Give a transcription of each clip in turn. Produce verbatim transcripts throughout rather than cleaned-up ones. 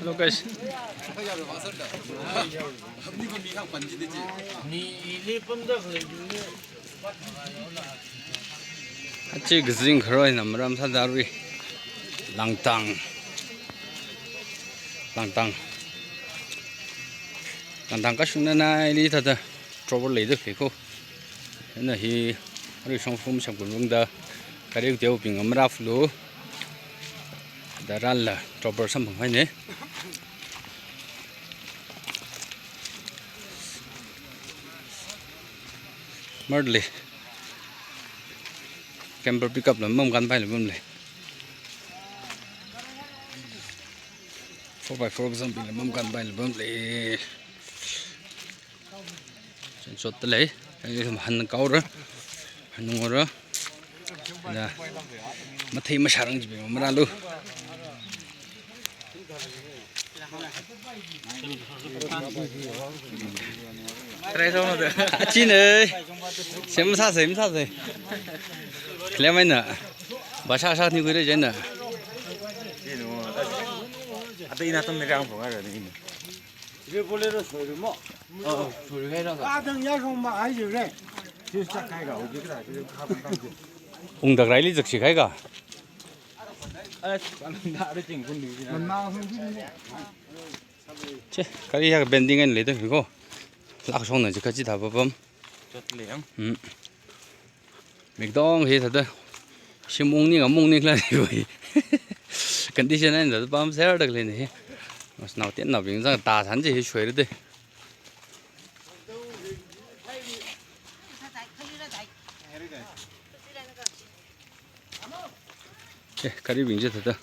Location. Achi kazing kharoi na maram sāda rui. Langtang. Langtang. Langtang kashungna naili thāda trouble leida khalei ko. Ana hi arui shongfa mashamkun rungda kari teobing amra flu. Da rāla trouble samphang haine. Marli. Camper pickup la mamkan pai la bamle. Four by four exam pin la mamkan pai la bamle. Chen shot lei. Ai, han kaora. Han ngora. Da. Mathei masharang jibi maralu. Achine. Sem sāsei, sem sāsei. Klemai na. Basha sha ni kuire jena. Ata ina tam ne kang phunga ni. Ungdak raili zakshi khai ka. Che, kari ya bending eina leida ko. Lak shongna jika chi thaba bam. Hmm. Mikdong hi thāda. Shim ungning amungning la ni wai. Condition eina thāda pam ser dak le ni. Mas nao tien naobing zang ta san chi hi shoi de. Eh, karibing chi thāda.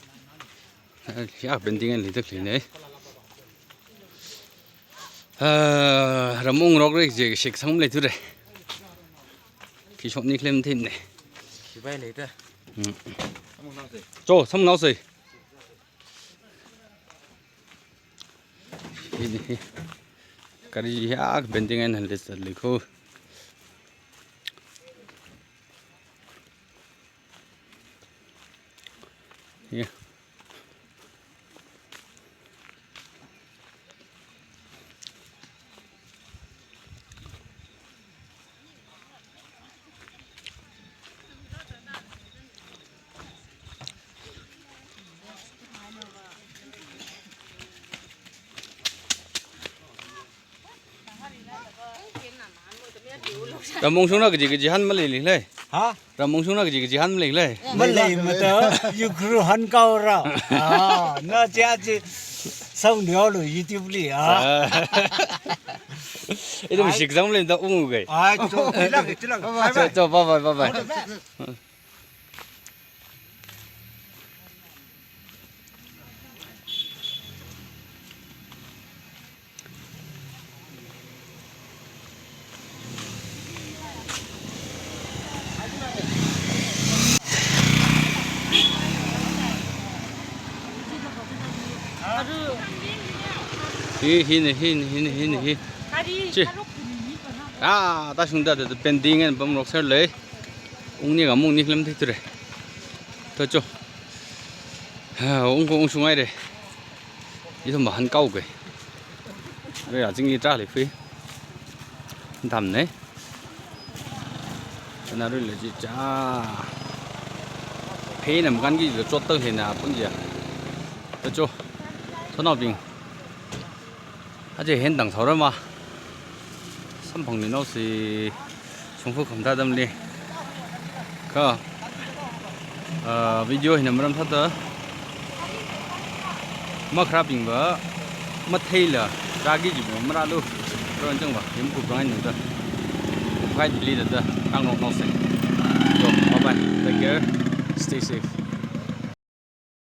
Ya bending eina leida khalei ne. Ah, ram ungrok re je shik sang leithure. Khi shop ni klemthei ne. Khi bai leida. Hmm. Cho, samngaosei. Hi ni hi. Kari ya bending eina leida khalei ko. Yeah. Ramung shungna kaji kaji han maleili le. Ha? Ramung shungna kaji kaji han maleili le. Malei mata yukru han kaora. Ah, na chia chi sang diao lo YouTube li. Ah. Ito mashik sang le ta ungu kai. Ai, cho, chila, chila. Cho, cho, bye bye, bye bye. Hi, hi ni, hi ni, hi ni, hi ni, hi. Chi. Ah, ta shungda da pending eina pamrok ser lei. Ungni ka mungni klemthei ture. To cho. Ha, ung ko ung shungai re. Ithum ba han kao ke. Rui azingli tra lei fui. Dam ne. Chana rui le ji cha. Phei nam kan ki lo chot tak le na pun ja. Ta cho. Thonao bing. Aje hen dang saura ma. Samphang ni nao si. Chungfu kham ta dam le. Kha, ah, video hina maram sāda makharābingva matheila rāki jiva marālu. Ron changva, yam kuprang nungda. Kuphai dili da da, ang rong nong se. So, bye bye. Take care. Stay safe.